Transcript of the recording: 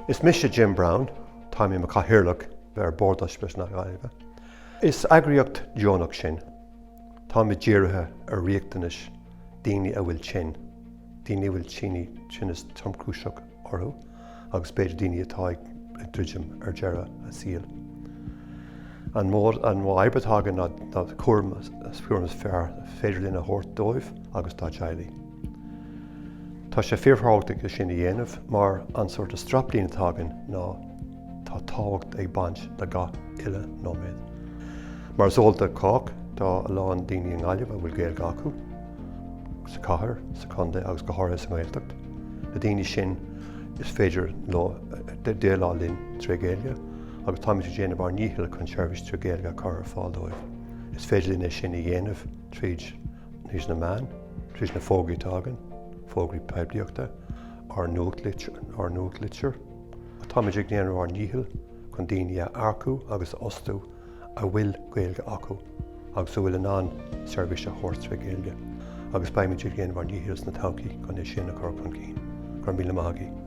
Is mise Jim Browne, táim i mo chathaoirleach ar Bord Ospidéal na Gaillimhe. Is eagraíocht deonach sinn. Táimid dírithe ar riachtanais daoine a bhfuil tinn, daoine a bhfuil tinneas tromchúiseach orthu agus b'fhéidir daoine atá ag druidim ar deireadh a saoil. An modh oibre atá againn ná cúram is fearr féidir linn a thabhairt dóibh agus dá dteaghlaigh. Tá sé fíorthábhachtach é sin a dhéanamh mar an sórt straplíne atá againn ná tá tábhacht ag baint le gach uile nóiméad. Mar is eol do chách, tá a lán daoine i nGaillimh a bhfuil Gaeilge acu, sa chathair, sa chontae agus go háirithe sa nGaeltacht. Na daoine sin is féidir leo déileáil linn tré Ghaeilge agus táimid ag déanamh ár ndícheall chun seirbhís tré Ghaeilge a chur ar fáil dóibh. Is féidir linn é sin a dhéanamh tríd tríd na meáin, tríd na fógraí atá againn, fógraí poiblíochta, ár nuachtlitir. Táimid ag déanamh ár ndícheall chun daoine a earcú agus a fhostú a bhfuil Gaeilge acu agus a bhfuil in ann seirbhís a thabhairt tré Ghaeilge agus beimid ag déanamh ár ndícheall sna todhchaí chun é sin a chur chun cinn. Go raibh míle maith agaibh.